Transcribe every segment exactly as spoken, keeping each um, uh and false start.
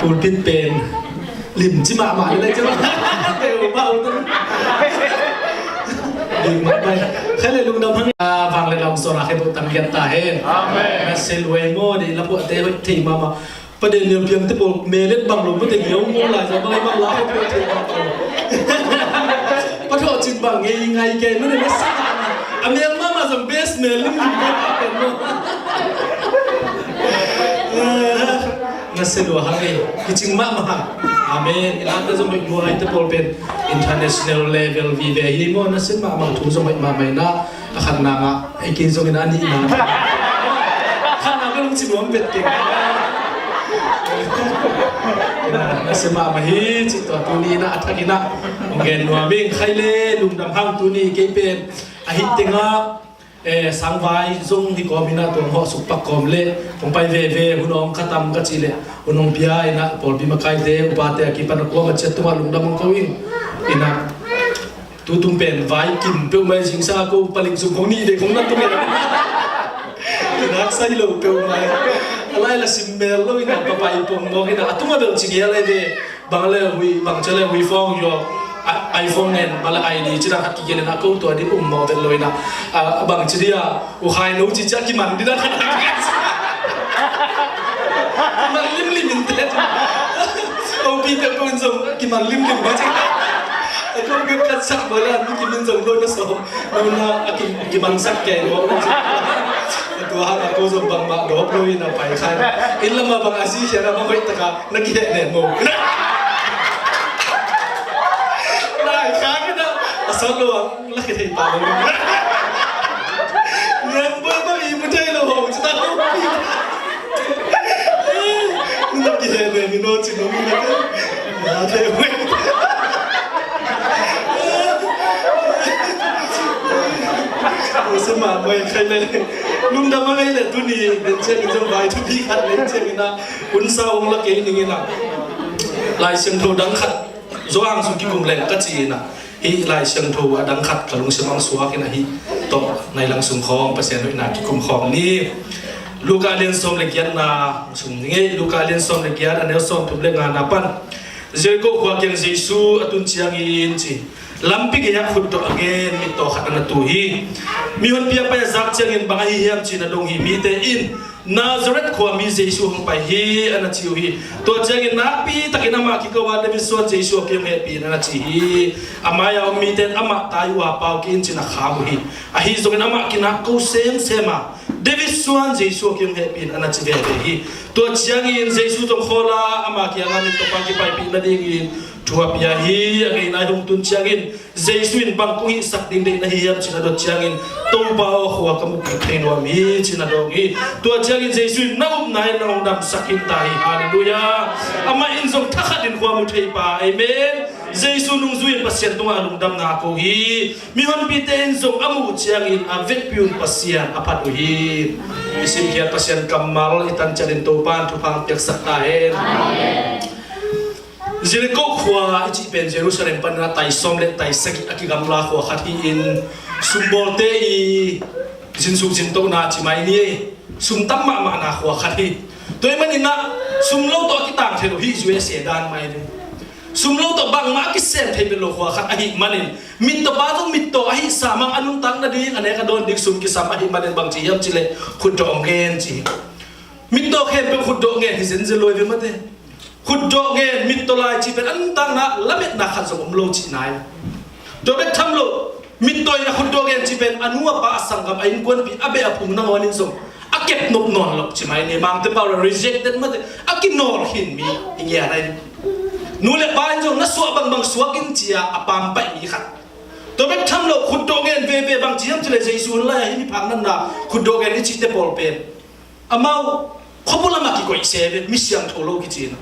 Pulpit pen limci mahmah i lai ciang. Teu bau tu. Lim mahmah. Khai le lungdam hang. Ah, vang le lam sona khe bu tang giat ta hen. Amen. Na sel wei mo de la bu te thei mama. Pa Daniel Piang te pawl melet bang lo, pa te ngiau ngau lai za bang i bang la, pa te ngiau ngau. Pa Thawh Cin bang ngei ngai kei, mene na sa. A mel mama zong best mel lim lim mel pa pen mo. Na se lua hang ei, kicing mahmah hang. Amen. I late zong hoih lua, i te pawl pen international level vive hi mo, na se mahmah thu zong hoih mahmah hi na. A khatna ngah, ei kei zongin a nihna. Khatna bel hong ci nuam vet keng. Ina, na sia mahmah hi, cih tua tuni ina a thak ina hong gen nuam ing. Khai le lungdam hang, tuni kei pen a hih tengah, eh, sangvai zong hi kawm ina, tua hong hawh suk pak kawm le hong pai veve, hun hong khatam ka cih le hun hong pia ina, pawlpi makaite, upate a kipan a kuamah ciat tungah lungdam hong ko ing. Ina, tutung pen vai kim peuhmah i zingsa ko, palik sung khong nih dei khong na tung e. Kinak sai lo peuhmah. A lai la sim mel lo ina, papai pong mawk ina, a tunga bel ci ngel ai ve. Bang le hui, bang ci le hui phone yo. A, iPhone nen, bang le I D ci dang khat kigel ina, ko tua ding um mawk vet lo ina. A, bang ci dia, u khai no ci cia kiman ding dang khat. Kiman limlim in te. Ko pi te ko in zong kiman limlim ba ci. Ko pi kat sak ba la, ni kimin zong lo na so. Nuna a ki, kimangsak kei lo. Tua hang a ko zong bangmah dawp lo in a pai khai. Inn lam a bang a zi khia na bang hoih taka na kiheh nen mo. Lai kha kina a sawt lo ang la kithei ta lo. Ngen boi bang i mu thei lo ho ci ta lo. Na kiheh nen mi no ci no mi na. Sia mah mai khai le. Lungdam a ngai le tuni den ciang in zong vai thupi khat len ciang ina hun sa ong la kei ning ina. Lai Siangtho dang khat Johan sung kikum leng ka ci ina. Hih Lai Siangtho a dang khat ka lungsim ang suak ina hih tawh nai lang sung khawng Pasian hoihna kikum khawng ni. Luka lian sawm le giatna sung nge, Luka lian sawm le giat a neu sawm thum le ngana pan. Jericho khua kiang Jesu a tun ciangin ci. Lampi gei-ah khutdawh a gen mittaw khat a na tu hi. Mihonpi a pai a zak ciangin bang ahi hiam ci na dong hi. Mite in Nazareth khuami Jesu hong pai hi a na ci uh hi. Tua ciangin nakpi takin amah kiko a David suan Jesu a kiang hehpih in a na ci hi. A mai-a om mite in amah tai uh a pau kei in ci na kham uh hi. Ahi zongin amah kinak ko semsem a David suan Jesu a kiang hehpih in a na ci veve hi. Tua ciangin Jesu zong khawl a ama kiangah mittaw pa kipaipih nadingin thu a pia hi. A ngeina hong tun ciangin Jesu in bang kong hihsak ding deih na hi hiam ci na dot ciangin Topa aw, khua ka mukmuk thei nuam hi ci na dawng hi. Tua ciangin Jesu in na upna in na hong damsak hi ta hi. Halleluiah. Amah in zong thakhat in khua mu thei pa. Amen. Jesu nungzui in Pasian tungah a lungdamna a ko hi. Mihonpite in zong a muh ciangin a vekpi un Pasian a phat uh hi. I simkhiat Pasian kammal i tanciat in Topa in thupha piaksak ta hen. Jericho khua i cih pen Jerusalem panin a tai sawm le tai sagih a kigamla khua khat hi-in sumbawlte i zinsuk zintohna ci mai ni. Sum tam mahmahna khua khat hi. Tua ahih manin ah sum lo tawh a kitang thei lo hi. U S A dan mai ni. Sum lo tawh bangmah a kisem thei bel lo khua khat ahih manin mittawpa zong mittaw ahi sa mang a nuntak nading a nek a dawn ding sum kisam ahih manin bang ci hiam cih leh khutdawh hong gen ci hi. Mittaw khempeuh khutdawh ngen hi zenzen lo hi ve mate. Khutdawh ngen mittaw lai cih pen a nuntakna lametna khat zong om lo cihna hi. Tua bek tham lo, mittaw in a khutdawh ngen cih pen a nu a pa a sanggam a innkuanpih a beh a phung nangawn in zong a kep nop nawn loh ci mai ni. Mangte pau la rejected mate, a kinawl khin mi i ngian ahi. Nu le pa in zong na suah bangbang suak in ci-a a pampaih mi khat. Tua bek tham lo khutdawh ngen veve bang ci hiam cih leh Jesu hun lai-ah hih miphak natna khutdawh ngen i cihte pawl pen amau khuapu lamah kikoih se ve, mi siangtho lo kici na.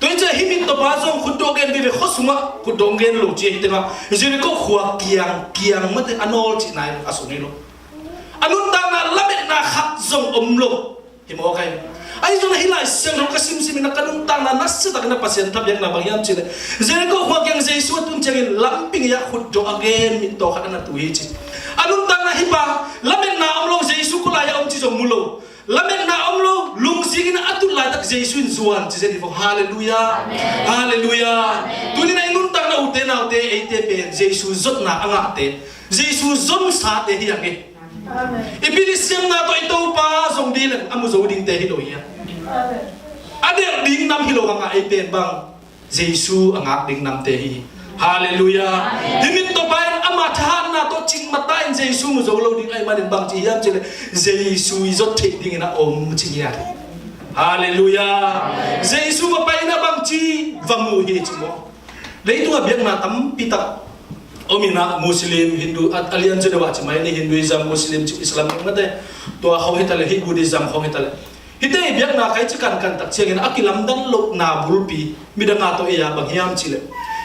Tua hi ciah hih mittawpa zong khutdawh ngen veve khua sungah khutdawh ngen lo ci ahi tengah Jericho khua kiang, kiang mate a nawl cihna in a sung hi lo. A nuntakna lametna khat zong om lo. Hi mawk ahi. Ahi zongin hih Lai Siangtho ka simsim in a ka nuntakna nasiatakin a Pasian thapiakna bang hiam cih leh Jericho khua kiang Jesu a tun ciangin lampi gei-ah khutdawh a ngen mittaw khat a na tu hi ci. A nuntakna hih pa lametna om lo, Jesu khualai-ah om ci zong mu lo. Lametna om lo, lungzingin a tut laitak Jesu in zuan ci zen hi vo. Halleluiah. Halleluiah. Tuni-in a i nuntakna ute naute eite pen Jesu zotna a ngahte, Jesu zonsate hi hang hi. I pil i siamna tawh i Topa zong ding leng a mu zo dingte hi lo hi hang. A delh ding nam hi lo hang a, ei pen bang Jesu a ngak ding namte hi. Halleluiah. Hih mittawpa in ama thahatna tawh cingmata in Jesu mu zo lo ding ahih manin bangci hiam cihleh, Jesu i zot theih dingin a om ci ngiat hi. Halleluiah. Jesu va pai in a bangci va mu hi ci maw. Leitungah biakna tampi tak om in a, Muslim, Hindu, a, a lian zaw deuh ah ci mai ni, Hinduism, Muslim, Islam, mate, tua khawng hi ta leh, hih Buddhism khawng hi ta leh. Hihte i biakna kai ci kankan tak ciangin a kilamdang lohna bulpi midang a tawh ei a bang hiam cihleh,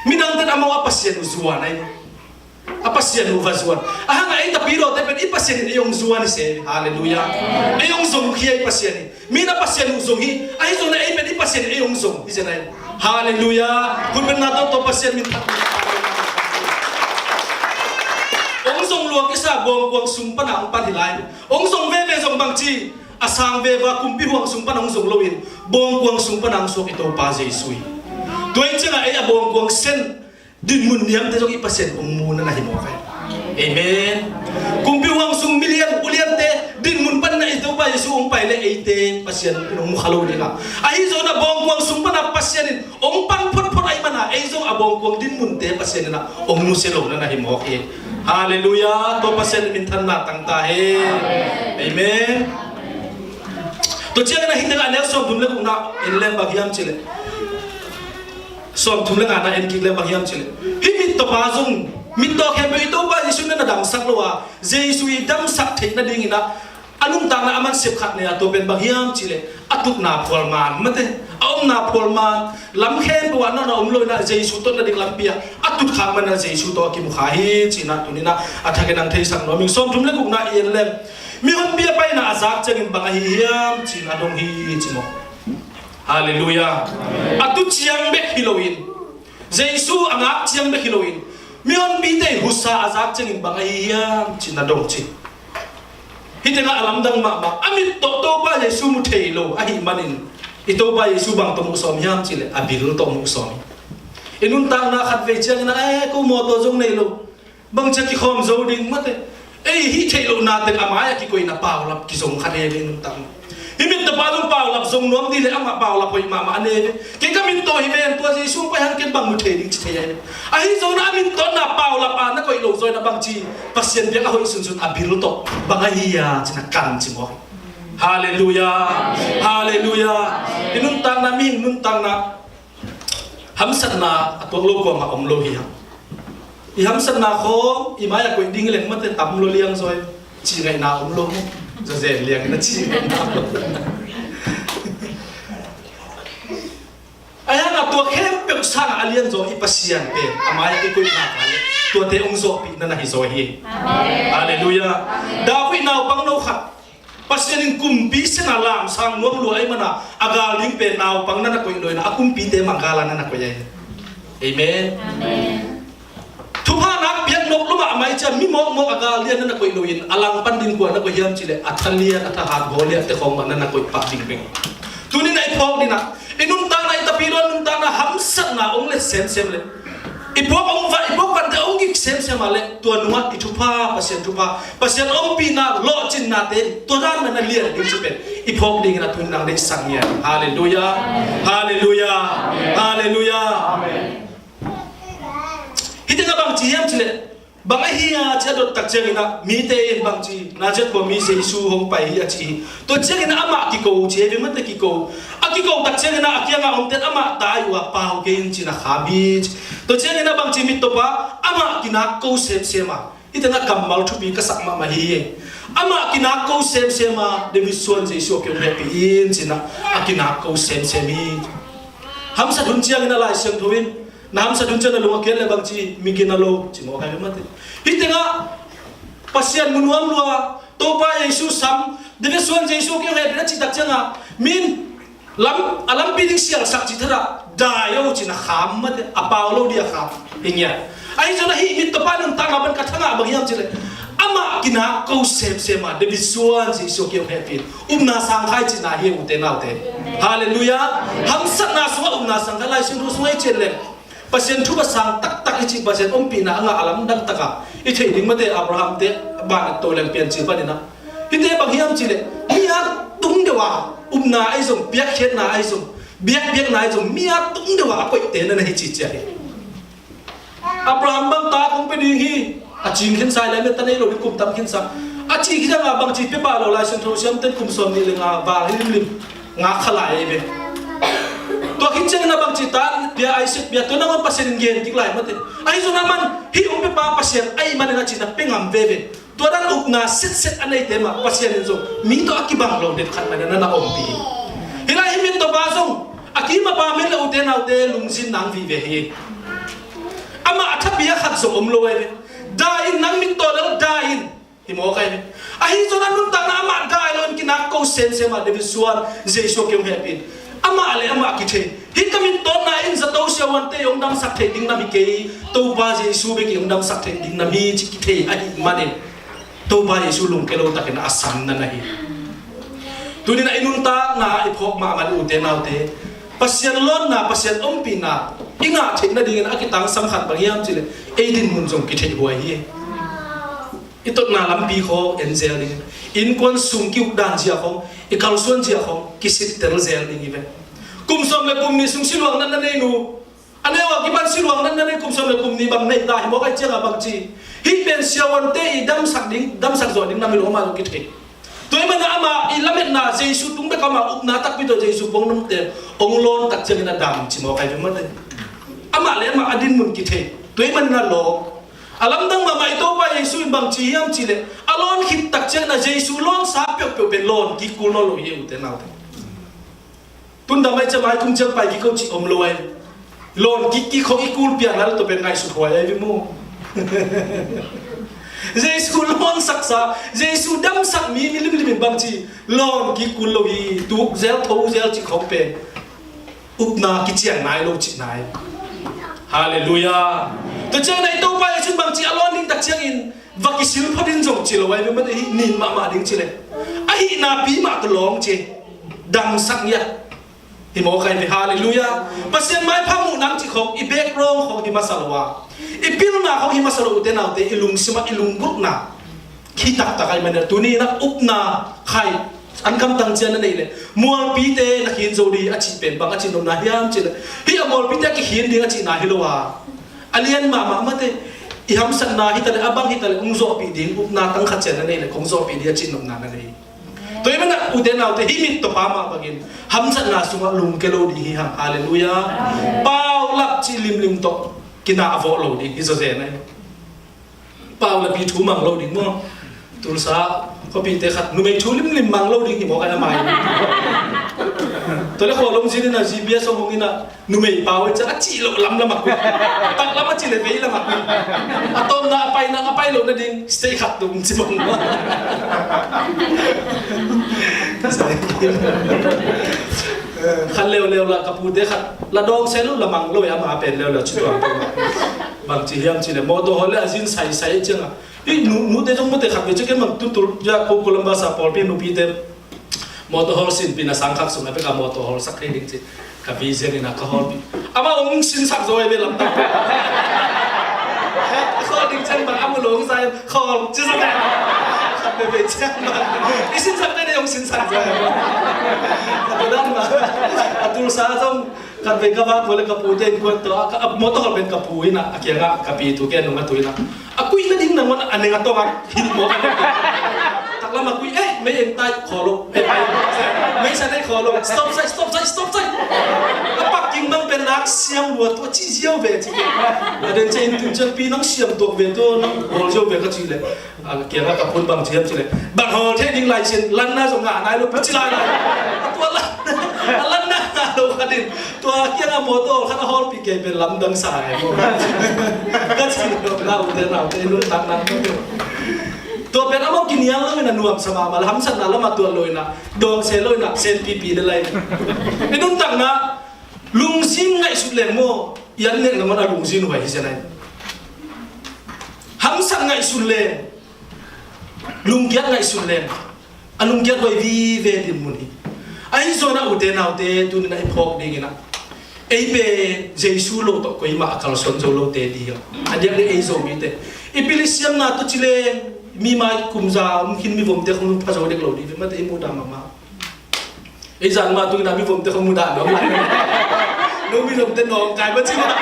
midangte in amau a pasian uh zuan ahi. A pasian uh va zuan. A hang a ei Tapidawte pen i Pasian in ei hong zuan hi se. Halleluiah. Ei hong zong hi a i Pasian hi. Mi in a pasian uh zong hi. Ahi zongin ei pen i Pasian in ei hong zong hi zen ahi. Halleluiah. Khut bengna tawh tua Pasian min thang. Hong zong lua kisa bawngkuang sung pan a hong pan hi lai. Hong zong veve zong bangci, a sang veve a kumpi huang sung pan a hong zong loin bawngkuang sung pan a hong suak i Topa Jesu hi. Tua hi ciangah ei a bawngkuang sen dinmun niamte zong i Pasian hong mu na na hi mawk hi. Amen. Kumpi huang sung milian uliante dinmun pan na i Topa Jesu hong pai leh eite Pasian in hong mu kha lo ding a. Ahi zongin a bawngkuang sung pan a Pasian in hong pan photphot ahih manin ei zong a bawngkuang dinmunte Pasian in a hong nusia lo na na hi mawk hi. Halleluiah. Tua Pasian in minthanna tang ta hen. Amen. Tua ciangin a hih tengah a neu sawmthum le gukna en leng bang hiam cihleh, sawmthum le ngana en kik leng bang hiam cihleh, hih mittawpa zong, mittaw khempeuh i Topa Jesu in na damsak lo a, Jesu i damsak theih nadingin a a nuntakna a man sep khat nei a, tua pen bang hiam cihleh, a tutna phual man mate, a omna phual man, lam khempeuh ah na na om lo in a Jesu tawh na ding lampi ah a tut khak man a Jesu tawh a kimu kha hi ci-in a tuni-in a a thakin hong theisak nuam ing. Sawmthum le gukna i en leng, mihonpi a paina a zak ciangin bang ahi hiam ci-in a dong hi ci maw. Halleluiah. A tu ciang bek hi loin, Jesu a ngak ciang bek hi loin, mihonpite husa a zak ciangin bang ahi hiam ci-in a dong ci. Hih tengah a lamdang mahmah, a mit tawh Topa Jesu mu thei lo ahih manin, i Topa Jesu bang tawh muh sawm hiam cihleh, a bil tawh muh sawm hi. I nuntakna khatvei ciangin a, eh, ko mawtaw zong nei lo, bangci a kikhawm zo ding mate. Ei hih theih lohna teng a mai-ah kikoihna paulap kizong kha nei ve i nuntakna. Hih mittawpa zong paulap zong nuam dih leh amah paulap hoih mahmah a nei ve. Kei ka mittaw hi ven, tua Jesu hong pai hang ken bang mu thei ding ci thei ahi ve. Ahi zongin a mittawna paulap a na koih lo zaw in a bangci, Pasian biak a hoih sunsun a bil tawh bang ahi a ci-in a kan ci mawk hi. Halleluiah. Halleluiah. I nuntakna, mihing nuntakna hamsatna a tuak lo kuamah om lo hi hang. I hamsatna khawng i mai-ah koih ding leng mate tam lo liang zaw hi. Ci ngaihna om lo. Zazen liangin a ci ngaihna om lo. Ahi hang a tua khempeuh sangah a lianzaw i Pasian pen a mai-ah i koihna kha leh tuate hong zawhpih na na hi zaw hi. Amen. Halleluiah. Amen. David naupang no khat Pasian in kumpi sena lamsang nuam lua ahih mana a gal ding pen naupang na na koih lo in a kumpite manggal a na na koih ahi. Amen. Amen. Thupha nak piak nop lo mahmah i ciang mi mawkmawk a gal lian na na koih loin a langpan ding kua na koih hiam cihleh a thalian a thahat Goliath te khawng mah na na koih pah ding bek. Tuni-in a i phawk dingin a i nuntakna, i Tapidaw nuntakna hamsatna hong let semsem leh i phawk hong va, i phawk vante hong gik semsem a leh tua nungah i thupha, Pasian thupha, Pasian ompihna, lawhcinnate tua dan na na lian ding ci pen i phawk dingin a tuni-in nang deihsak ngiat. Halleluiah. Halleluiah. Halleluiah. Hih tengah bang ci hiam cihleh, bang ahi a ci a dot tak ciangin a mite in bang ci, Nazareth khua mi Jesu hong pai hi a ci hi. Tua ciangin a amah kiko ci hi ve mate, kiko. A kiko tak ciangin a a kiangah omten amah tai uh a, pau kei in ci-in a kham hi ci. Tua ciangin a bang ci, mittawpa amah kinak ko semsem a, hih tengah kammal thupi ka sak mahmah hi. Amah kinak ko semsem a David suan Jesu a kihong hehpih in ci-in a kinak ko semsem hi. Hamsat hun ciangin a Lai Siangtho in na hamsat hun ciang na lung a kiat leh bang ci, mi gina lo ci mawk ahi ve mate. Hih tengah Pasian mu nuam lua, Topa Jesu sam, David suan Jesu kihong hehpih na cih tak ciangah min lam, a lampi ding sialsak cih thadah dai o ci-in a kham mate, a pau lo ding a kham hi ngiat. Ahi zongin a hih mittawpa nuntakna pan ka thangah bang hiam cihleh, Amah kinak ko semsem a, David suan Jesu kiang hehpih in upna sang kha i cihna hi, ute naute. Halleluiah. Hamsatna sungah upna sang kha, Lai Siangtho sungah i cih leh Pasian thu a sang taktak i cih, Pasian ompihna a ngah a lamdang takah i theih ding mate, Abraham te banah to leng Piancil panin ah. Hihte bang hiam cih leh mi a tung deuh a upna ahi zong, piakkhiatna ahi zong, biakpiakna ahi zong, mi a tung deuh a a koihte na na hi ci ciat hi. Abraham bang ta kong pia ding hi. A cing khinsa hi lai, mate, ta nei lo ding, kum tam khinsa. A cih hi ciangin bangci pia pah lo, Lai Siangtho siamten kum sawmnih le nga val hi limlim, ngak kha lai hi ve. Tua khit ciangin bangci ta pia, Isaac pia, tua nangawn Pasian in gen kik lai mate. Ahi zongin aman hih hong pia pa Pasian ahih manin a cihna pia ngam veve. Tua dan upna setset a neite mah Pasian in zong mi tawh a kibang lo den khat manin a na ompih hi. Hih lai hih mittawpa zong a kim a pam hi leh, ute naute, lungsim nang vive hi. Amah a thapi a khat zong om lo ahi ve. Dai in, nang mittaw lel dai in. Hi mawk ahi ve. Ahi zongin a nuntakna amah dai lo in kinak ko semsem a, David suan Jesu kiang hehpih in. Amah le amah kithei. Hih ka mittaw na in zato siavuante i hong damsak theih ding nam hi kei, Topa Jesu bek i hong damsak theih ding nam hi ci kithei ahih manin Topa Jesu lungke lo takin a sam na na hi. Tuni-in ah i nuntakna i phawk mahmah le, ute naute, Pasian lawnna, Pasian ompihna i ngah theih nadingin a kitangsam khat bang hiam cih leh ei dinmun zong kitheih huai hi. I totna lampi khawng en zel ding, innkuan sung ki-uk dan zia khawng, i kalsuan zia khawng kisittel zel ding hi ve. Kum sawm le kum nih sung siluang natna nei nu, a neu a kipan siluang natna nei, kum sawm le kum nih bang nei ta hi mawk, ahih ciangin bangci, hih pen siavuante i damsak ding, damsak zawh ding nam hi lo, amah zong kithei. Tua ahih manin amah i lametna, Jesu tung bek a, amah upna takpi tawh Jesu pong namte hong lawn tak ciangin a dam ci mawk ahi ve mate. Amah le amah a dinmun kithei. Tua ahih manin a lawm. A lamdang mahmah i Topa Jesu in bangci hiam cih leh, a lawn khit tak ciangin a Jesu lawnsa peuhpeuh pen lawn kik kul nawn lo hi, ute naute. Tun dam ahi ciang, mai kum ciang pai kik ko cih om lo ahi. Lawn kik kik khawng i kul pian lai lo, tua pen ngaihsut huai ahi ve maw. Jesu lawnsaksa, Jesu damsak mi, mi limlim in bangci lawn kik kul lo hi, tuk zel, tho zel cih khawng pen upna kician nai lo cihna hi. Halleluiah. Tua ciangin a i Topa Jesu in bangci a lawn ding tak ciangin va kisil phot in zong ci lo ahi ve mate, hih nin mahmah ding ci leh. A hih napi mah tawh lawng ci. Damsak ngiat. Hi mawk ahi ve, halleluiah. Pasian maipha muh nang cih khawng, i background khawng hi masa lo a, i pilna khawng hi masa lo, ute naute, i lungsim ah i lunggulhna hi taktak ahih manin tuni-in ah upna khai, an kamtang ciang na neih leh mualpite na khin zo ding a cih pen bang a cih nopna hiam cih leh, hih a mualpite a kikhin ding a cihna hi lo a, a lian mahmah mate, i hamsatna hi ta leh, a bang hi ta leh hong zawhpih ding, upna tang khat ciang na neih leh hong zawhpih ding a cih nopna na nei. Tua ahih manin ah, ute naute, hih mittaw pa mah bangin hamsatna sungah lungke lo ding hi hang. Halleluiah. Paulap cih limlim tawh kinah vawh lo ding hi zawzen ahi. Paulapi thu mang lo ding maw. Tulsa khuapite khat numei thu limlim mang lo ding hi mawk ahi, a mai. Tua leh khualung zin in a G B S hong hong in a, numei pau in ciang a cih loh lamlam a kuih. Taklam a cih leh veilam a kuih. A tawpna a paina, a pai loh nading state khat tung ci bang. Khat leuleu la ka pute khat la dawng se lo, la mang lo, ama pen leuleu ci tuang. Bang ci hiam cih leh mawtaw hawl leh a zin saisai ciang a, i nu, nute zong mawtaw khat ve ci ken bang, tutul ya ko Columbus a pawlpi nupite mawtaw hawl sinpihna sang khat sung a bek a mawtaw hawl sak thei ding ci. Ka vision in a ka hawlpih. Amah hong sinsak zaw hi ve lamdang. Khawl ding ciang bang a mu lo hong sa hi, khawl ci sak hi. Khat veve ciang bang i sinsak te ne hong sinsak zaw hi. A tua dan mah. A Tulsa zong khat vei ka vak tua leh ka pute in kuan tawh a, a mawtaw hawl pen ka pu in a, a kiangah ka pi tu, ken nung a tu in a. A kuih nading nangawn a neng a tawng a hilh mawk a. Taklam a kuih, eh, mei eng tai khawl lo. Eh, pai. Mei sa tai khawl lo. Stop sign, stop sign, stop sign. A parking bang pen lak siam lua tua ci ziau ve ci. A den ciang in tun ciang pi nang siam tuak ve tua nang hawl ziau ve ka ci leh. A kiangah ka pun bang ci hiam ci leh. Bang hawl thei ding lai sin, lanna zong ngah nai lo, pi ci lai lai. A tua lanna, a lanna ngah lo khat in. Tua kiangah mawtaw khat a hawlpih kei pen lamdang sa e maw. Ka ci lo na, ute naute, nuntakna. Tua pen amau kinial lo in a nuamsa mahmah, hamsatna lamah tuat lo in a, dawngse lo in a, senpipi le lai. I nuntakna, lungzin ngaihsut leng maw, i an nek nangawn a lungzin huai hi sia nai. Hamsat ngaihsut leng. Lungkiat ngaihsun leng a lungkiat huai vive dinmun hi. Ahi zongin ah ute naute, tuni-in ah i phawk dingin ah, ei pen Jesu lo tawh koimah a kalsuan zo lote ding hi. A diakdiak ei Zomite i pil i siamna tawh ci leng, mi mai kum za om khin mivomte khong pha zo dek lo ding hi mate, i muhdah mahmah. Ei zan mah tungin ah mivomte khong mudah nuam lai. No mivomte nawngkai mah ci mah.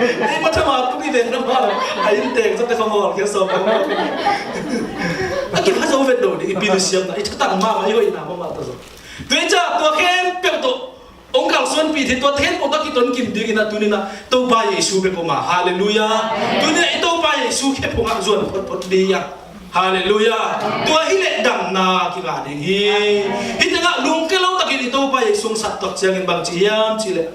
Ei mathama tung i veng na mah, a innteek zawte khong hawlkhia sawm khong. A kipha zo vet lo ding, i pil i siamna, i thatang mahmah, i hoihna mahmah tawh zong. Tua hi ciang tua khempeuh tawh hong kalsuanpih thei, tua khempeuh tawh kiton kim dingin ah tuni-in ah Topa Jesu bek om a. Halleluiah. Tuni-in ah i Topa Jesu khe phungah zuan photphot ding hi a. Halleluiah. Tua hi leh damna kingah ding hi. Hih tengah lungkia lo takin i Topa Jesu hong sat tak ciangin bang ci hiam cih leh,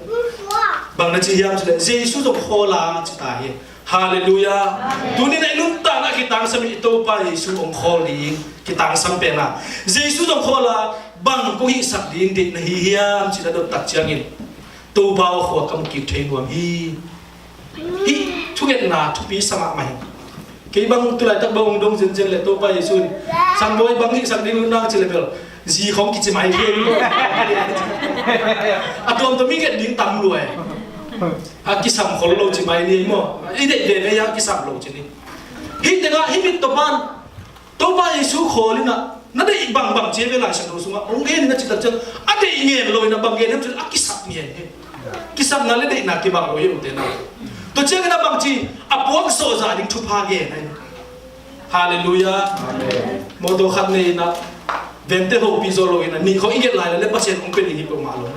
bang na ci hiam cih leh, Jesu zong khawl a ci ta hi. Halleluiah. Tuni-in ah i nuntakna kitangsam i Topa Jesu hong khawl ding kitangsam pen a. Jesu zong khawl a, bang kong hihsak ding deih na hi hiam cih na dot tak ciangin, Topa aw, khua ka mu kik thei nuam hi. Hih thungetna thupi sa mahmah hi. Kei bang tulaitak bang hong dong zenzen leh Topa Jesu in, Sangbawi, bang hihsak ding uh nang ci leh bel, zi khong kici mai thei maw. A tuamtuam i nget ding tam lua e. A kisam khol lo ci mai ni maw. I deih veve a kisam lo ci ni. Hih tengah hih mit Topa'n, Topa Jesu khawl in ah, na deih bangbang ci ve, Lai Siangtho sungah hong gen in a cih tak ciang, a deih ngen lo in ah bang gen hiam cih leh a kisap ngen hi. Kisapna leh deihna kibang lo hi ute nau. Tua ciangin ah bang ci, a puak zawh zah ding thupha gen ahi. Halleluiah. Mawtaw khat nei in ah, vente hopih zawh lo in ah, nih khawng i gelh lai leh Pasian hong pia ding hi peuhmah lo.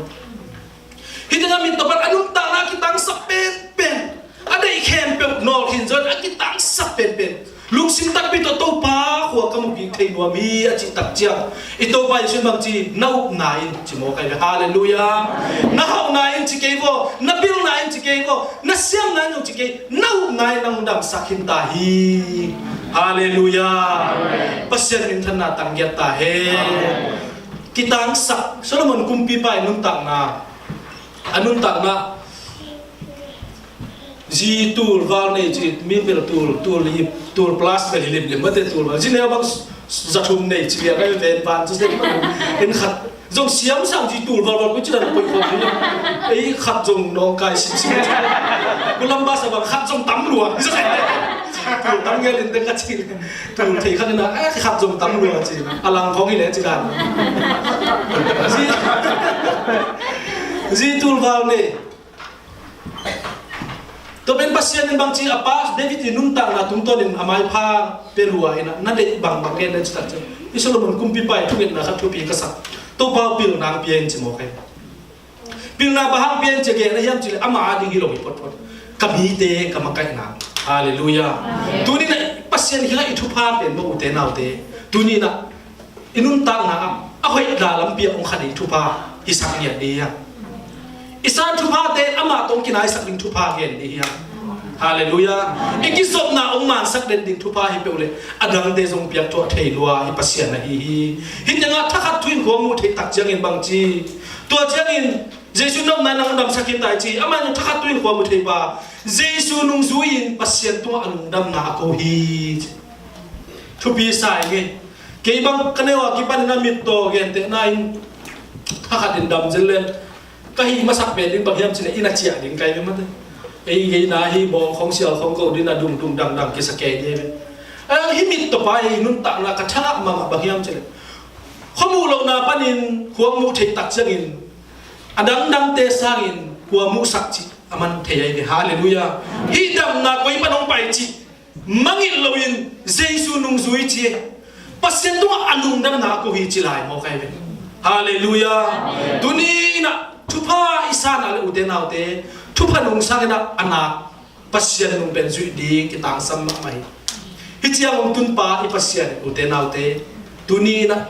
Hih tengah mit Topa'n a nuntakna a kitangsak penpen, a deih khempeuh nawlkhin zo in a kitangsak penpen, lungsim takpi tawh, Topa, khua ka mu kik thei nuam hi, a cih tak ciang, i Topa Jesu in bang ci, na upna in ci mawk ahi ve. Halleluiah. Na hauhna in ci kei vaw, na pilna in ci kei vaw, na siamna in zong ci kei, na upna in nang damsak khin ta hi. Halleluiah. Pasian minthanna tanggiat ta hen. Kitangsak, Solomon kumpipa i nuntakna, a nuntakna, zi tul val nei ci, mi bel tul, tul hip, tul plus bel hi limlim mate, tul val. Zi neu bang za thum nei ci, bia kai ven van ci se. En khat zong siam sang zi tul val val ku ci dan poi khom ni. Ei khat zong nawngkai simsim. Ku lam ba sa bang khat zong tam lua. Tul tam ngelin te ka ci. Tul thei khat in ah, eh, khat zong tam lua ci. A lang khong hi leh ci dan. Zi, zi tul val nei. Tua pen Pasian in bang ci, a pa David i nuntakna tungtawnin a maipha pia lua in ah, na deih bangbang gen na ci tak ciang, i Solomon kumpipa i thungetna khat thupi ka sak. Topa aw, pilna hong pia in ci mawk ahi. Pilna bang hang pia in ci a gen ahi hiam cih leh, ama ading hi lo hi photphot. Ka mite, ka makaihna. Halleluiah. Tuni-in ah Pasian kiangah i thupha pen maw ute naute, tuni-in ah i nuntakna ah a hoihna lampi ah hong kha ding thupha hisak ngiat ding hi hang. I san thuphate amah tawh hong kinaisak ding thupha gen ding hi hang. Halleluiah. I kizopna hong mansak den ding thupha hi peuh leh a dangte zong piak thuah thei lua i Pasian ahi hi. Hih tengah thakhat thu-in khua muh theih tak ciangin bang ci, tua ciangin Jesu in, na upna in nang damsak khin ta hi ci. Amah in thakhat thu-in khua muh thei pa, Jesu nungzui-in Pasian tungah a lungdamna a ko hi ci. Thupi sa ing ei. Kei bang ka neu a kipanin a mittaw gentehna in thakhatin dam zel leng, ka hih masak pen ding bang hiam cih leh inn a ciah ding ka hi ve mate. Ei geina hi bawng khong sial khong ko ding a dungdung dangdang kisa kei ding hi ve. A hih mittaw pa i nuntakna ka thangah mahmah bang hiam cih leh, khua muh lohna panin khua muh theih tak ciangin a dangdangte sangin khua muhsak cih a man thei ahi ve. Halleluiah. Hih damna koi pan hong pai cih mangngilh loin Jesu nungzui ci hi. Pasian tungah a lungdamna a ko hi ci lai mawk ahi ve. Halleluiah. Tuni-in ah thupha i san a leh ute naute, thupha nung sangin ah a nak Pasian nung pen zuih ding kitangsam mahmah hi. Hih ciang hong tunpa i Pasian ute naute, tuni-in ah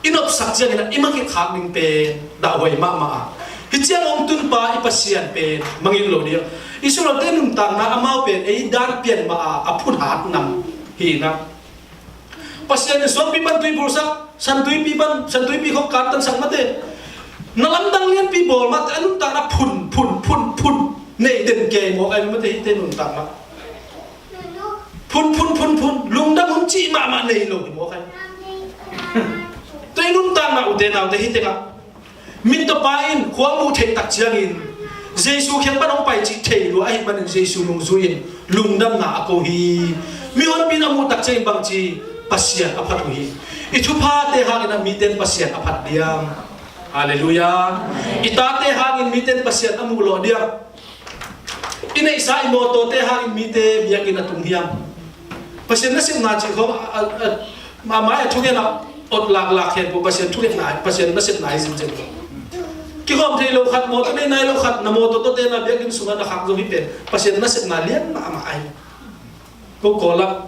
i nopsak ciangin ah i mangngilh khak ding pen dahhuai mahmah a, hih ciang hong tunpa i Pasian pen mangngilh lo ding. Israelte nuntakna amau pen ei dan pian mah a, a phut hat nam hi na. Pasian in suangpi pan tui bulsak, santuipi pan, santuipi khong kantansak mate. Na lamdang lianpi bawl mate, a nuntakna phun phun phun phun nei den kei mawk ahi mate, hihte nuntakna. Phun, phun, phun, phun, lungdam hun cih mahmah nei lo hi maw khai. Tua i nuntakna ute naute hi tengah, mittawpa in khua muh theih tak ciangin Jesu kiang pan hong pai cih thei lua ahih manin Jesu nungzui in lungdamna a ko hi. Mihonpi in a muh tak ciangin bangci, Pasian a phat uh hi. I thuphate hangin a mite in Pasian a phat diam? Halleluiah. I tate hangin mite in Pasian a muh lawh diam? I neihsa i mawtawte hangin mite biakinn a tung hiam? Pasian nasepna cih khawng a, a, a, a mai a thungen a ot laklak hen peuh Pasian thungetna, Pasian nasepna hi zenzen. Kikhawm thei lo khat, mawtaw nei nai lo khat, na mawtaw tawh tena biakinn sungah na khak zo hi pen Pasian nasepna lian mahmah ahi. Ko Kawl ah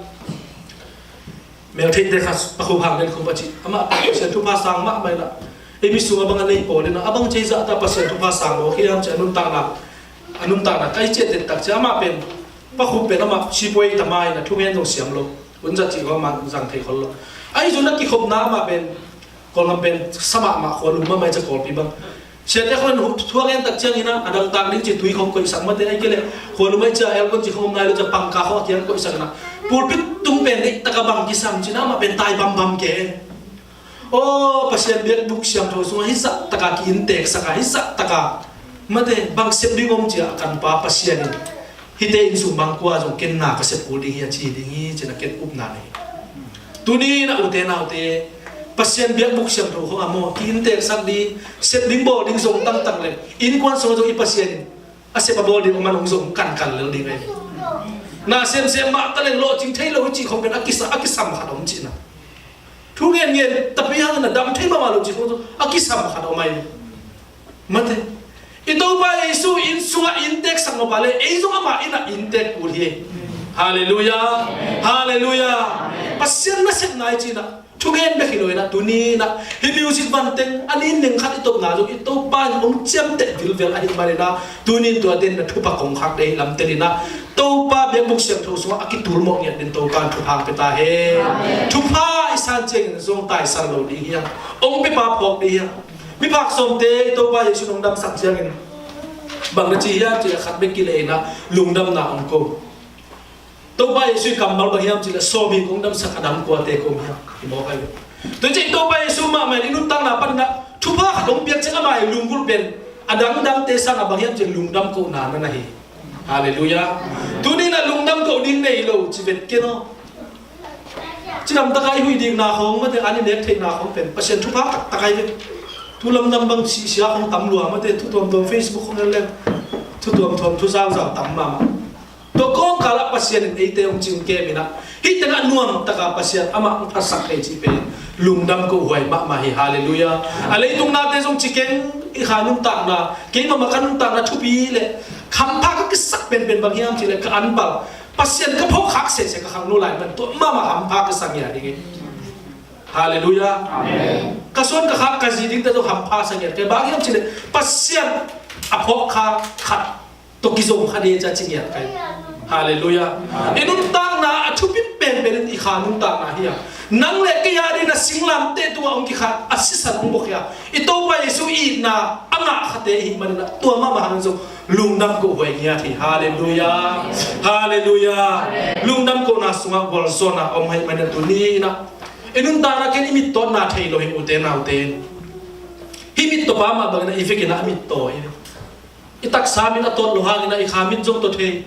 meltheite khat, Pakhup Hang Lian Khup a ci. Amah Pasian thupha sang mahmah inah, ei mi sungah bang a nei pawl inah, a bang ci ei zahta Pasian thupha sang mawk hiam ci a nuntakna, a nuntakna kai ciah tettak ci a, amah pen, Pakhup pen amah sipuai tama inah thungen zong siam lo. Hunzat cih khawng amah zang thei khol lo. Ahi zong a kikhopna amah pen Kawlgam pen sa mahmah khua lum mahmah hi ci a, Kawlpi bang. Siate khawng in thu a gen tak ciangin ah, a dangtak ding ci tui khawng koihsak mate, ahih kei leh khua lum ahih ciang aircon ci khawng om nai lo ci a, pangka khawng a kiang koihsak inah, pulpit tung pen deihtak a bang kisam ci inah amah pen tai bambam ke. Aw, Pasian biakbuk siangtho sungah hih zahtak a ki-innteeksak a, hih zahtak a mate, bang sep ding om ci a, a kanpa Pasian in hihte inn sung bang kua zong ken na ka sep kul ding hi a ci ding hi ci inah ken upna nei. Tuni inah ute naute, Pasian biakbuk siangtho khawng a maw, ki-innteeksak ding, sep ding bawl ding zong tangtang leh, innkuan sungah zong i Pasian in a sep a bawl ding om a, nong zong kankan lel ding ahi. Na semsem mah ta leng lawhcing thei lo hi cih khawng pen a kisa, a kisam khat om ci inah. Thu ngenngen tapi hangin a dam thei mahmah lo cih khawng zong a kisam khat om ahi. Mate. I Topa Jesu inn sungah innteeksak nop a leh, ei zong amah innah innteek kul hi. Halleluiah. Halleluiah. Pasian nasepna hi ci inah, thugen bek hi lo inah, tuni inah, hih music van teng, a nin neng khat i topna zong, i Topa in hong ciamteh vilvel ahih man inah, tuni in tuate in na thupha kong khak dei lam tel inah, Topa biakbuk siangtho sungah a kitul mawh ngiat ding Topa in thupha pia ta hen. Amen. Thupha i san ciangin zong taisan lo ding hiam? Hong piapa phawk ding hiam? Miphak sawmte Topa Jesu in hong damsak ciangin bang na ci hiam cih leh khat bek kileh inah lungdamna hong ko. Topa Jesu i kammal bang hiam cih leh sawmhing hong damsak a dang kuate ko hiam? I mawk ahi. Tua ciang Topa Jesu mahmah in i nuntakna pan inah thupha khat hong piak ciang amah i lunggulh pen a dangdangte sangah bang hiam cih leh lungdam kohna na na hi. Halleluiah. Tuni inah lungdam koh ding nei lo ci vet ken aw. Cidamtaka i huih dikna khawng mate, an i nek theihna khawng pen Pasian thupha taktak ahi ve. Thu lamdang bang sihsia khawng tam lua mate, thu tuamtuam Facebook khawng en leng thu tuamtuam thu zauzau tam mahmah. Tua kawmkalah Pasian in eite hong cingkem inah, hih tengah nuamtaka Pasian amah hong phatsak thei cih pen lungdam kohhuai mahmah hi. Halleluiah. A leitung nate zong ci keng, i kha nuntakna, keimah mah ka nuntakna thupi leh hampha ka kisak penpen bang hiam cih leh ka anpal Pasian ka phawkkhak sese ka khangno lai man tua mahmah hampha ka sa ngiat ding hi. Halleluiah. Amen. Ka suan ka khak ka zi dingte zong hampha sa ngiat ka hi. Bang hiam cih leh Pasian a phawkkhak khat tawh kizom kha ding ci a ci ngiat ka hi. Halleluiah. Amen. I nuntakna a thupi penpen in i kha nuntakna hi a, nang le kei a ding na singlamteh tungah hong kikhat a sisan hong bok hi a, i Topa Jesu itna a ngah khate i hih man inah tua mahmah hangin zong lungdam kohhuai ngiat hi. Halleluiah. Halleluiah. Lungdam kohna sungah gualzawhna om ahih man inah tuni inah i nuntakna ken i mittawtna thei lo hi ute naute. Hih mittawpa mah bang inah i vekin ah a mittaw hi. I taksa mit a tawt lo hang inah i kha mit zong tawt thei.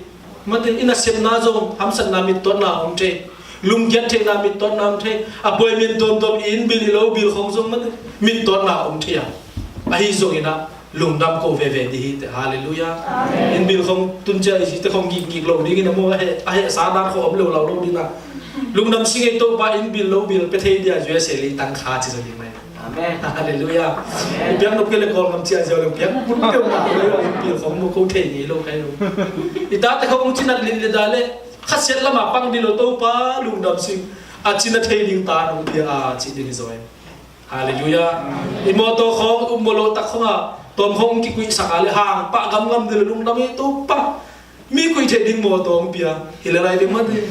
Mate, i nasepna zong hamsatna mittawtna om thei. Lungkiat theihna mittawtna om thei. A puai min tuamtuam i inn bil i lo bil khawng zong mate mittawtna om thei a. Ahi zong inah lungdam ko veve ding hi teh. Halleluiah. Amen. Inn bil khawng tun ciang i zite khawng gikgik lo ding inah maw, a heh, a hehsa dan khawng om lo lau lo ding a. Lungdam sing ei Topa inn bil lo bil pia thei dia U S A leitang kha ci zo ding mai. Amen. Halleluiah. Amen. I piak nop kei leh Kawlgam ciah ziau leh piak put peuhmah lo, i pi khawng mu ko thei ngei lo kai lo. I tate khawng cinat lin le da leh khasiat lamah pang dih lo Topa lungdam sing. A cina thei ding ta nong pia a cih ding hi zaw. Halleluiah. I mawtaw khawng um maw lo tak khawng a tawm khawng kikuihsak a leh hang pah gamgam dih lo lungdam ei Topa. Mi kuih theih ding mawtaw hong pia hi le lai ding mah ding.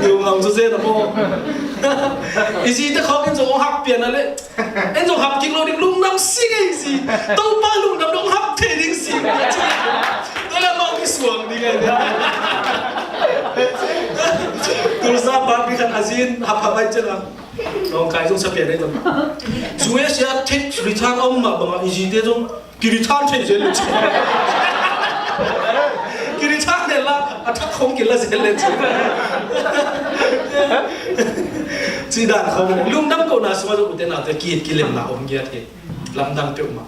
Dong hau zazen a maw. I zite khawng in zong hong hak pian a leh en zong hak kik lo ding lungdam sing ei zi. Topa lungdam dong hak thei ding sing. Tua leh mah hong kisuang ding ei. Papi khat a zin hap hap ai ciang a, nawngkai zong sa pian ai zong. Zu e sia thek rithan a om mah bangah i zite zong kirithan thei zel le ci. Kirithan thei la a thak khong kila zel le ci. Ci dan khong lungdam kohna sungah zong ute naute ki kilemna om ngiat hi. Lamdang peuhmah.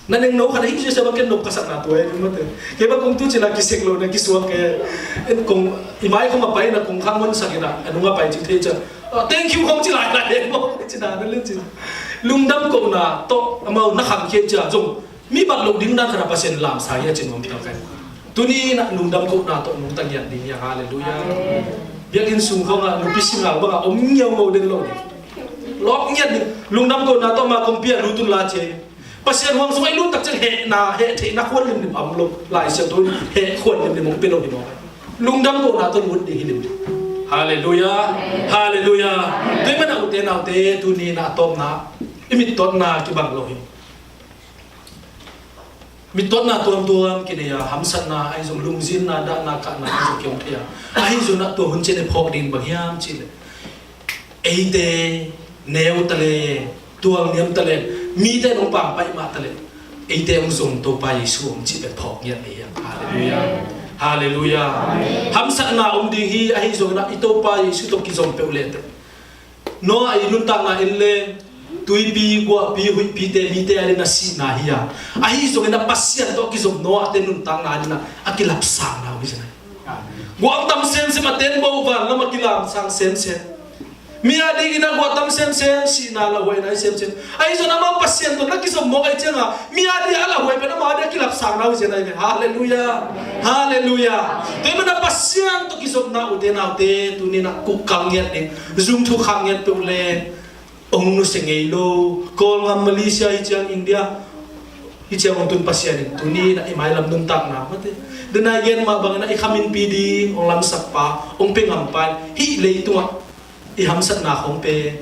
Na neng no khat a hing siasia bang ken nop ka sakna tua e, mate. Kei bang kong tu cila kisek lo na kisuak ke. En kong i mai khong a pai na kong khang mon sak ina a nung a pai ci thei cia. Ah, thank you khong ci lai lai e mo. Ci na na len ci. Lungdam kohna tawh amau na khang khia cia zong mi bat lo ding dan khat a Pasian lamsa hi a ci nuam piang kai. Tuni na lungdam kohna tawh nungta ngiat ding hi a, halleluiah. Biakinn sung khong a nupi singal bang a om ngiau ngau den lo ding. Lawp ngiat ding. Lungdam kohna tawh ma kong pia lutun la cia. Pasian huang sung a i lut tak ciang hehna, heh theihna khuan limlim a om lo. Lai Siangtho in heh khuan limlim hong pia lo hi mawk a. Lungdam kohna tawh lut ding hi limlim. Halleluiah. Halleluiah. Tua ahih manin a ute naute tuni na a tawpna i mittawtna kibang lo hi. Mittawtna tuamtuam kinei a, hamsatna ahi zong, lungzinna, dahna, kahna ahi zong kihong thei a. Ahi zong na tua hun cian i phawk ding bang hiam cih leh eite neu ta le, tualniam ta le, mite nong pangpaih mah ta le, eite hong zong Topa Jesu om cih pen phawk ngiat ni hiam. Halleluiah. Halleluiah. Hamsatna om ding hi, ahi zongin ah i Topa Jesu tawh kizom peuh leh teh. Noah i nuntakna en le, tuipi, guahpi, huihpite, mite a ding a sihna hi a. Ahi zongin ah Pasian tawh kizom Noah te nuntakna a ding a, a kilapsangna uh hi zongin ah. Guah tam semsem a ten bo van lam a kilamsang semsem. Mi a dingin a guah tam semsem, sihna lauhuaina hi semsem. Ahi zongin amau Pasian tawh na kizom mawk ahih ciangin, mi a dingin a lauhuai pen amau a dingin a kilapsangna uh hi zen ahi ve. Halleluiah. Halleluiah. Tua ahih manin a Pasian tawh kizopna ute naute tuni na kuhkal ngiat ding. Zumthuk khak ngiat peuh leng. Hong nusia ngei lo. Kawlgam, Malaysia, hi ciang India. Hi ciang hong tun Pasian in tuni na i mailam nuntakna mate. Dena i gen mah bangin a i khaminpi ding hong lamsak pa, hong pia ngam pa in hih leitungah i hamsatna khong pen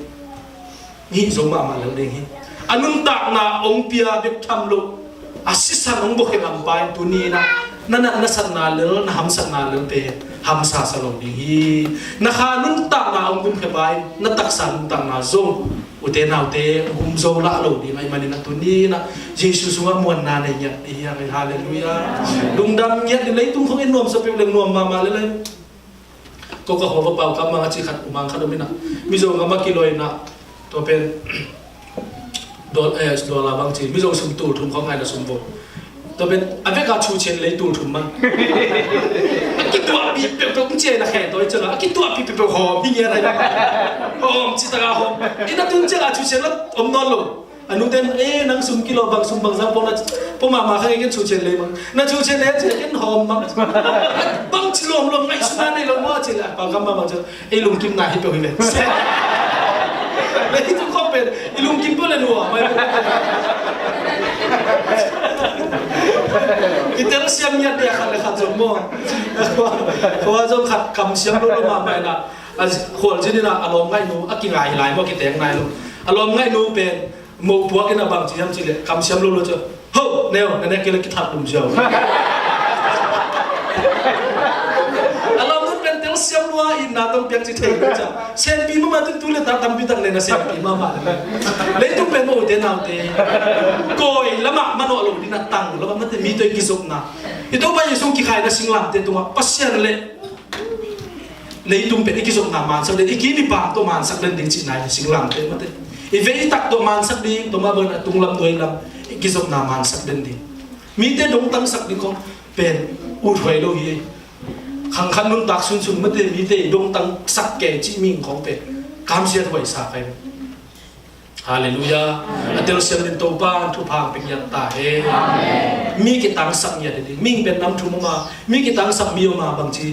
hih zo mahmah lel ding hi. A nuntakna hong pia bek tham lo, a sisan hong buakhia ngam pa in tuni na, na nat na satna lel, na hamsatna lel pen hamsa sa lo ding hi. Na kha nuntakna hong gumkhia pa in na taksa nuntakna zong ute naute hong gum zo lah lo ding ahih manin a tuni na Jesu sungah muanna nei ngiat ding hi. Halleluiah. Lungdam ngiat ding, leitung khong en nuamsa peuh leng nuam mahmah lel. Ko ka hawva pau kam mang a ci khat, umang khat om ina. Mizo ngam a kilawina. Tua pen dol, eh, dollar bang ci. Mizo sum tul thum khong ngaina sum bo. Tua pen a veka chu chen lei tul thum mang. A kituahpih peuhpeuh ci na khe toi chala. A kituahpih peuhpeuh hawm hi ngiat ai. Hawm ci taka hawm. Ina tun chala chu chen la om nawn lo. A nute in, "Eh, nang sum kilo bang, sum bang zang pawh na pawh mahmah kha ngei ken chu chen lei bang. Na chu chen lei a ci leh ken hawm bang. Bang ci lawm lawm ngaihsutna nei lo maw?" A ci leh a pau kam mahmah ci, "Ei lungkimna hi peuh hi ve." Leitung khawng pen i lungkim peuh le nuam mai. I telsiam ngiat dia khat le khat zong maw. Khua zong khat kamsiam lo lo mahmah ina. A khualzin ina a lawm ngaihnu a kingai lai maw, kiteng nai lo. A lawm ngaihnu pen Moh puak in a bang ci hiam cih leh kamsiam lo lo cia. Ho! Neu! Na nek kei leh kithak lum cia. A lam nun pen telsiam lua itna tawh piak ci thei lo cia. Senpi mahmah tun tu le ta tampi tak le na senpi mahmah le. Leitung pen maw ute naute. Koi lamah manawh lo ding a tang lo lamah mate mi tawh i kizopna. I Topa Jesu kikhaina singlamte tungah Pasian le leitung pen i kizopna mansak den, i kim i pam tawh mansak den ding cihna hi singlamteh mate. I vei i tak tawh mansak ding, tua mah bangin a tunglam nuailam i kizopna mansak den ding. Mite dongtangsak ding khawng pen uthuai lo hi. Khangkhat nuntak sunsun mate mite i dongtangsak kei cih ming khawng pen kamsiat huaisa kai. Halleluiah. A telsiam ding Topa in thupha pia ngiat ta hen. Amen. Mi kitangsak ngiat ding. Ming pen nam thum om a, mi kitangsak mi om a bangci.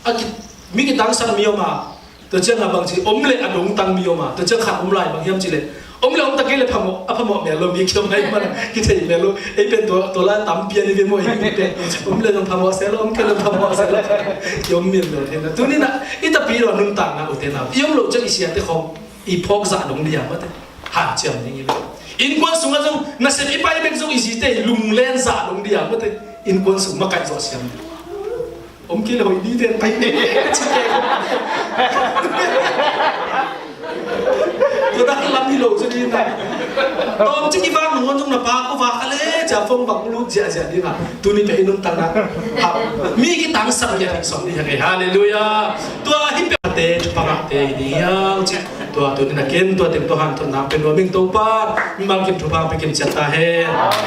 A ki, mi kitangsak mi om a. Tua ciang a bangci om le a dongtang mi om a. Tua ciang khat om lai bang hiam ci le. Om le om ta kei le phamawh, a phamawh mel lo mi kiom lai man. Kithei mel lo. Ei pen tua, tua lai tampi a ni ve maw ei pen. Om le dong phamawh se lo, om kei le phamawh se lo. Kiom mel lo hen. Tuni na, i tapi lo nuntakna ute na. I om lo ciang i siate khawng. I phawk zah dong dia mate. Hanciam ding i ve. Innkuan sungah zong nasep i pai bek zong i zite i lunglen zah dong dia mate. Innkuan sung makaih zawh siam. Om kei le hoih ding ven pai ne, ka ci kei. Tua dan lam hi lo ci ding na. Tawm ci kivak nung on zong na pa ko vak a le cia phone bang lut ziahziah ding a. Tuni pia i nuntakna mi kitangsam hi a, sawm ding hi a kei. Halleluiah. Tua hi pia te thupha ngahte hi ding hiang ci. Tua tuni na ken tua teng tua hanthotna pe nuam ing Topa. Mimal kim thupha pe kim ciat ta hen.